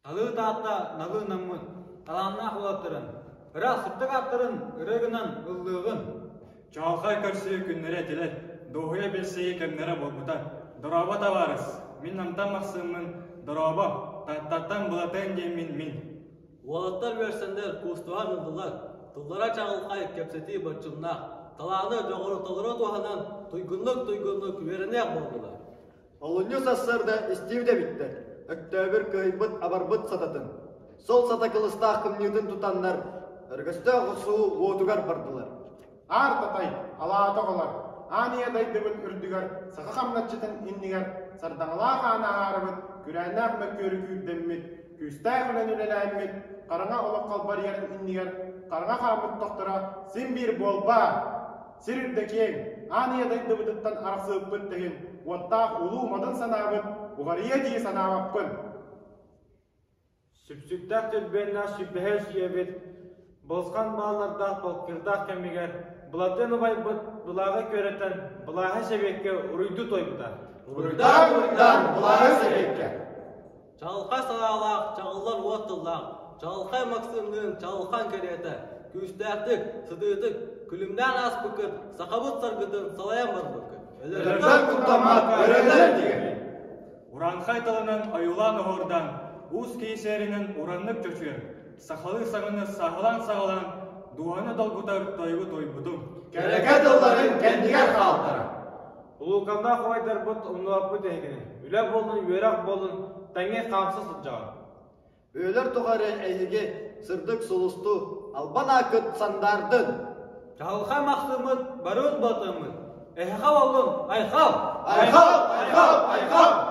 Талыы Таатта налыы наммыт талааннаах уолаттарын, ыраах сырдык ааттарын ырыа гынан ыллыаҕын. Чаҕылхай көрсүү күннэрэ этилэр, дуоһуйа билсии кэмнэрэ буолбута. Дорообо, табаарыс! Мин Намтан Махсыыммын, дорообо, Тааттаттан Былатыан диэммин мин. Уолаттар үөрсэннэр куустуһан ыллылар, тыллара чаҕылхай, кэпсэтии боччумнаах, талааны, дьоҕуру толору туһанан туйгуннук-туйгуннук үөрэниэх буоллулар. Олунньу сарсыарда истибит эбиттэр, Өктөөбүр кыһыйбыт-абарбыт сататын, сол сата кылыстаах кымньыытын тутаннар, өргөстөөх охсуһуу уотугар бардылар. Аар татай, алаата оҕолор, аан ийэ дайдыбыт үрдүгэр саха хамначчытын иннигэр сардаҥалаах ааны аһаарыбыт, күрээннээх мөккүөрү күүрдэммит, күүстээх үлэни үлэлээммит, хараҥа олох халбарыйарын иннигэр хараҥа хааммыт тохторо син биир буолбаа! Сир үрдэ киэҥ, аан ийэ дайдыбытыттан арахсыбыппыт да иһин, уоттаах улуу модун санаабыт уҕарыйыа дии санаабаппын. Сүпсүктээх түрбүөннээх сүбэһэ сүүйэбит, балысхан бааллардаах балкыырдаах кэмигэр Былатыан убайбыт былааҕы күөрэтэн былааһы сэбиэккэ уруйдуу туойбута. Уруйдаан, уруйдаан, былааһы сэбиэккэ! Чаҕылхай санаалаах, чаҕыллар уот тыллаах, чаҕылхай Максимныын чаҕылхан кэриэтэ, күүстээхтик, сытыытык, күлүмнээн ааспыккыт, сахабыт саргытын салайан барбыккыт. Өлөртөн куттаммат өрөлөр диэн. Ураанхай тылынан ойуулаан оһуордаан, уус киһи сиэринэн ураннык чочуйан, сахалыы саҥаны саҕалаан-саҕалаан, дууһаны долгутар тойугу туойбутум. Кэрэкэ тылларын кэннигэр хаалтара. Улууканнаах убайдарбыт умнубаппыт эһигини. Үлэ буоллун, үөрэх буоллун, тэҥҥэ хаамса сылдьаҕын. Өлөр тухары эһиги сырдык сулустуу албан ааккыт сандаардын! Чаҕылхай махсыммыт, барыт батыммыт. Эһэхэ боллун, айхал! Айхал! Айхал! Айхал!